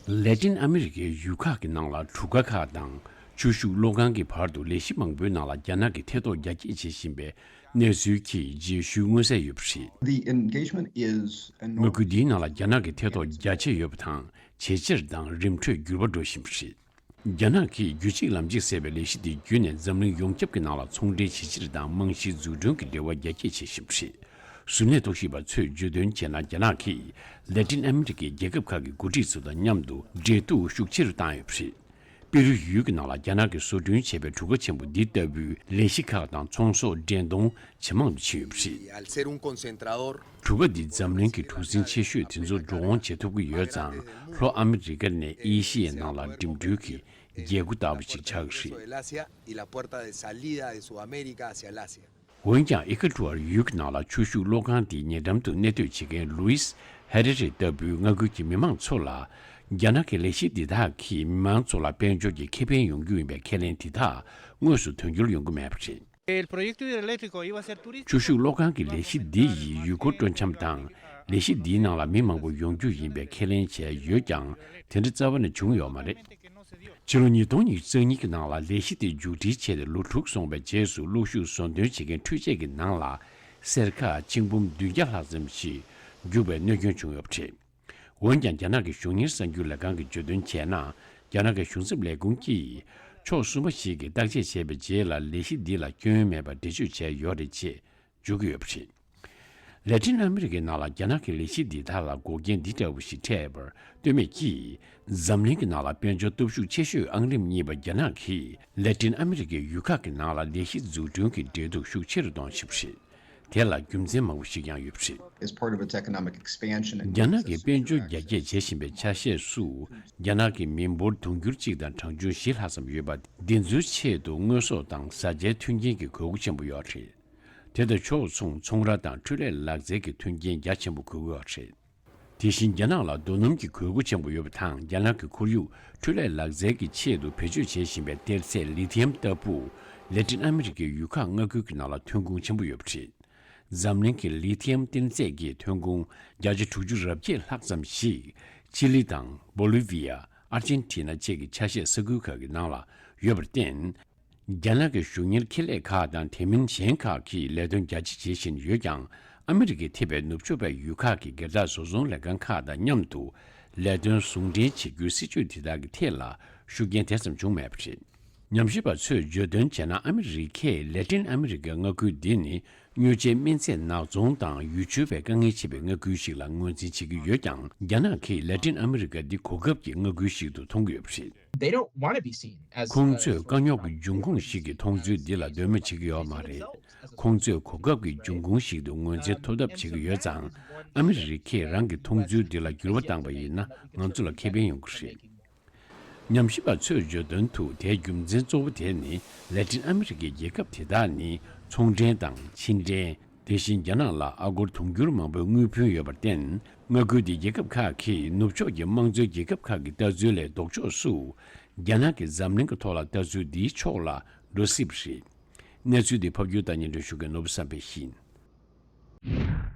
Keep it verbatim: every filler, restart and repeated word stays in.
ལེ་ཏིན་ཨ་མི་རི་ཀའི་ཡུལ་ཁག་གི་ནང་ལ་གྲུ་ཁ་ཁག་དང་ཆུ་ཤུགས་གློག་ཁང་གི་བར་དུ་ལས་གཞི་མང་པོའི་ནང་ལ་རྒྱ་ནག་གི་ཐེ་གཏོགས་རྒྱ་སྐྱེད་བྱེད་བཞིན་པའི་གནས་ཚུལ་གྱིས་རྗེས་ཤུལ་མངོན་གསལ་ཡོད་པ་རེད། The engagement is enormous. མངའ་ཁུལ་འདིའི་ནང་ལ་རྒྱ་ནག་གི་ཐེ་གཏོགས་རྒྱ་ཆེ་ཡོད་པ་དང་། ཇེ་ཆེར་དང་རིམ་གྲོས་འགྱུར་བ་འགྲོ་བཞིན་པ་རེད། རྒྱ་ནག་གིས་རྒྱུད་གཅིག་ལམ་གཅིག་ཟེར་བའི་ལས་གཞི་འདི་བརྒྱུད་ནས་འཛམ་གླིང་ཡོངས་ཁྱབ་ཀྱི་ནང་ལ་ཚོང་འབྲེལ་ཇེ་ཆེར་དང་རྨང་གཞིའི་འཛུགས་སྐྲུན་གྱི་འབྲེལ་བ་རྒྱ་སྐྱེད་བྱེད་བཞིན་པ་རེད། གཟུར་གནས་རྟོག་ཞིབ་པ་ཚོས་བརྗོད་དོན་བྱས་ན། རྒྱ་ནག་གིས་ལེ་ཏིན་ཨ་མི་རི་ཀའི་རྒྱལ་ཁབ་ཁག་གི་འགོ་ཁྲིད་ཚོ་དང་མཉམ་དུ་འབྲེལ་གཏུག་ཤུགས་ཆེ་རུ་བཏང་ཡོད་པ་རེད། པེ་རུ་ཡུལ་གྱི་ནང་ལ་རྒྱ་ནག་གིས་བཟོ་སྐྲུན་བྱས་པའི་གྲུ་ཁ་ཆེན་པོ་འདི་ལྟ་བུའི་ལས་གཞི་ཁག་དང་ཚོང་ཟོག་འདྲེན་གཏོང་ཇེ་མང་དུ་ཕྱིན་ཡོད་པ་རེད། Al ser un concentrador གྲུ་ཁ་འདི་འཛམ་གླིང་གི་གྲུ་གཟིངས་ཆེ་ཤོས་དེ་ཚོ་འགྲོ་འོང་བྱེད་ཐུབ་ཀྱི་ཡོད་ཙང་། ལྷོ་ཨ་མི་རི་ཀ་ནས་ཨེ་ཤི་ཡའི་ནང་ལ་འགྲིམ་འགྲུལ་གྱི་རྒྱལ་སྒོ་ལྟ་བུ་ཞིག་ཆགས་ཀྱི་རེད། Asia y la puerta de salida de Sudamérica hacia el Asia. འོན་ཀྱང་། ཨི་ཀ་ཊོར་ཡུལ་གྱི་ནང་ལ་ཆུ་ཤུགས་གློག་ཁང་དེའི་ཉེ་འགྲམ་དུ་གནས་སྡོད་བྱེད་མཁན་ལུའིས་ཧེ་རེ་རེ་ལྟ་བུའི་མངའ་ཁུལ་གྱི་མི་མང་ཚོ་ལ། རྒྱ་ནག་གི་ལས་གཞི་འདི་དག་གིས་མི་མང་ཚོ་ལ་དཔལ་འབྱོར་གྱི་ཁེ་ཕན་ཡོང་རྒྱུ་ཡིན་པའི་ཁས་ལེན་དེ་དག་དངོས་སུ་དོན་འཁྱོལ་ཡོང་གི་མེད་པ་རེད། El proyecto hidroeléctrico iba a ser turístico. ཆུ་ཤུགས་གློག་ཁང་གི་ལས་གཞི་འདི་ཡིས་ཡུལ་སྐོར་སྤྲོ་འཆམ་དང་། ལས་གཞི་འདིའི་ནང་ལ་མི་མང་པོ་ཡོང་རྒྱུ་ཡིན་པའི་ཁས་ལེན་བྱས་ཡོད་ཀྱང་། དེ་འདྲ་རྩ་བ་ནས་བྱུང་ཡོད་མ་རེད། ཕྱི་ལོ་ཉིས་སྟོང་ཉི་ཤུ་རྩ་གཉིས་ཀྱི་ནང་ལ་ལས་གཞི་དེ་མཇུག་སྒྲིལ་བྱས་ཏེ་ལོ་དྲུག་སོང་བའི་རྗེས་སུ། གློག་ཤུགས་བཟོ་འདོན་བྱེད་མཁན་འཕྲུལ་ཆས་ཀྱི་ནང་ལ་གསེར་ཁ་ཆིག་འབུམ་བདུན་བརྒྱ་ལྷག་ཙམ་ཞིག་རྒྱུག་པའི་གནོད་སྐྱོན་བྱུང་ཡོད་པ་རེད། འོན་ཀྱང་། རྒྱ་ནག་གི་གཞུང་གཉེར་གསར་འགྱུར་ལས་ཁང་གིས་བརྗོད་དོན་བྱས་ན། རྒྱ་ནག་གི་གཞུང་ཚབ་ལས་ཁུངས་ཀྱིས་ཕྱོགས་གསུམ་པ་ཞིག་གིས་བརྟག་དཔྱད་བྱས་པའི་རྗེས་ལ། ལས་གཞི་འདི་ལ་སྐྱོན་མེད་པར་འགྲེལ་བརྗོད་བྱས་ཡོད་རེད་ཅེས་བརྗོད་ཀྱི་ཡོད་པ་རེད། ལེ་ཏིན་ཨ་མི་རི་ཀའི་ནང་ལ་རྒྱ་ནག་གི་ལས་གཞི་འདི་དག་ལ་འགོག་རྐྱེན་འདི་འདྲ་བོ་ཞིག་འཕྲད་པར་ལྟོས་མེད་ཀྱིས། འཛམ་གླིང་གི་ནང་ལ་དཔལ་འབྱོར་སྟོབས་ཤུགས་ཆེ་ཤོས་ཨང་རིམ་གཉིས་པ་རྒྱ་ནག་གིས་ལེ་ཏིན་ཨ་མི་རི་ཀའི་ཡུལ་ཁག་གི་ནང་ལ་ལས་གཞི་འཛུགས་སྐྲུན་གྱི་འབྲེལ་གཏུག་ཤུགས་ཆེ་རུ་གཏོང་བཞིན་པ་རེད། དེ་ལ་རྒྱུ་མཚན་མང་པོ་ཞིག་ཀྱང་ཡོད་པ་རེད། As part of its economic expansion and རྒྱ་ནག་གི་དཔལ་འབྱོར་རྒྱ་སྐྱེད་བྱེད་བཞིན་པའི་ཆ་ཤས་སུ། རྒྱ་ནག་གི་མི་འབོར་དུང་ཕྱུར་གཅིག་དང་གྲངས་ཆུང་བཞི་ལྷག་ཙམ་ཡོད་པ། འདི་ཚོའི་ཆེད་དུ་དངོས་ཟོག་དང་བཟའ་བཅའི་མཐུན་རྐྱེན་གྱི་དགོས་མཁོ་ཆེན་པོ་ཡོད་རེད། དེ་དང་ཕྱོགས་མཚུངས་ཚོང་ར་དང་འཕྲུལ་ལས་ལག་རྩལ་གྱི་མཐུན་རྐྱེན་རྒྱ་ཆེན་པོ་དགོས་ཀྱི་ཡོད་རེད། དེ་བཞིན་རྒྱ་ནག་ལ་རྡོ་སྣུམ་གྱི་དགོས་མཁོ་ཆེན་པོ་ཡོད་པ་དང་། རྒྱ་ནག་གི་ཁོར་ཡུག་འཕྲུལ་ལས་ལག་རྩལ་གྱི་ཆེད་དུ་བེད་སྤྱོད་བྱེད་བཞིན་པའི་གཏེར་ཟས་ལི་ཐི་ཡམ་ལྟ་བུ་ལེ་ཏིན་ཨ་མི་རི་ཀའི་ཡུལ་ཁག་མངའ་ཁུལ་གྱི་ནང་ལ་ཐོན་ཁུངས་ཆེན་པོ་ཡོད་པ་རེད། འཛམ་གླིང་གི་ལི་ཐི་ཡམ་གཏེར་ཟས་ཀྱི་ཐོན་ཁུངས་བརྒྱ་ཆ་དྲུག་ཅུ་རེ་བརྒྱད་ལྷག་ཙམ་ཞིག་ཅི་ལི་དང་། བོ་ལི་ཝི་ཡ། ཨར་ཇེན་ཊི་ན་བཅས་ཀྱི་ཆ་ཤས་ས་ཁུལ་ཁག་གི་ནང་ལ་ཡོད་པར་བརྟེན། རྒྱ་ནག་གི་གཞུང་གཉེར་ཁེ་ལས་ཁག་དང་དེ་མིན་གཞན་ཁག་གིས་ལས་དོན་རྒྱ་ཆེ་བྱེད་བཞིན་ཡོད་ཀྱང་། ཨ་མི་རི་ཀས་ཐེ་བའི་ནུབ་ཕྱོགས་པའི་ཡུལ་ཁག་གི་སྒེར་བདག་བཟོ་ཚོང་ལས་ཁང་ཁག་དང་མཉམ་དུ་ལས་དོན་ཟུང་འབྲེལ་བྱེད་རྒྱུའི་སྲིད་ཇུས་དེ་དག་གི་ཐད་ལ་ཤུགས་རྐྱེན་དེ་ཙམ་བྱུང་མེད་པ་རེད། ཉམས་ཞིབ་པ་ཚོས་བརྗོད་དོན་བྱས་ན། ཨ་མི་རི་ཀས་ལེ་ཏིན་ཨ་མི་རི་ཀའི་མངའ་ཁུལ་འདི་ནི་སྨྱོ་བྱེད་སྨན་རྫས་ནག་ཚོང་དང་ཡུལ་ཆུ་བའི་དཀའ་ངལ་ཆེ་བའི་མངའ་ཁུལ་ཞིག་ལ་ངོས་འཛིན་བྱེད་ཀྱི་ཡོད་ཀྱང་། རྒྱ་ནག་གིས་ལེ་ཏིན་ཨ་མི་རི་ཀ་འདི་གོ་སྐབས་ཀྱི་མངའ་ཁུལ་ཞིག་ཏུ་མཐོང་གི་ཡོད་པ་རེད། They don't want to be seen as ཁོང་ཚོས་དཀའ་རྙོག་གི་འབྱུང་ཁུངས་ཤིག་གི་མཐོང་ཚུལ་འདི་ལ་འདོད་མོས་བྱེད་ཀྱི་ཡོད་མ་རེད། ཁོང་ཚོས་གོ་སྐབས་ཀྱི་འབྱུང་ཁུངས་ཤིག་ཏུ་ངོས་འཛིན་ཐོབ་ཐབས་བྱེད་ཀྱི་ཡོད་ཙང་། ཨ་མི་རི་ཀས་རང་གི་མཐོང་ཚུལ་འདི་ལ་འགྱུར་བ་བཏང་པ་ཡིན་ན། ང་ཚོ་ལ་ཁེ་ཕན་ཡོང་གི་རེད། ཉམས་ཞིབ་པ་ཚོས་བརྗོད་དོན་དུ། དེའི་རྒྱུ་མཚན་གཙོ་བོ་དེ་ནི་ལེ་ཏིན་ཨ་མི་རི་ཀའི་རྒྱལ་ཁབ་དེ་དག་ནི་ཚོང་འབྲེལ་དང་ཕྱི་འབྲེལ། དེ་བཞིན་རྒྱ་ནག་ལ་ཨ་སྒོར་དུང་ཕྱུར་མང་པོའི་དངུལ་ཕོན་ཡོད་པར་བརྟེན། མངའ་ཁུལ་འདིའི་རྒྱལ་ཁབ་ཁག་གིས་ནུབ་ཕྱོགས་ཀྱི་དམངས་གཙོའི་རྒྱལ་ཁབ་ཁག་གི་ལྟ་ཚུལ་ལས་ལྡོག་ཕྱོགས་སུ། རྒྱ་ནག་གི་འཛམ་གླིང་གི་ཐོག་ལ་ལྟ་ཚུལ་འདིའི་ཕྱོགས་ལ་འགྲོ་སྲིད་པ་རེད། གནས་ཚུལ་འདི་ཕབ་སྒྱུར་དང་སྙན་སྒྲོན་ཞུ་མཁན་ནོར་བུ་བསམ་འཕེལ་ཡིན།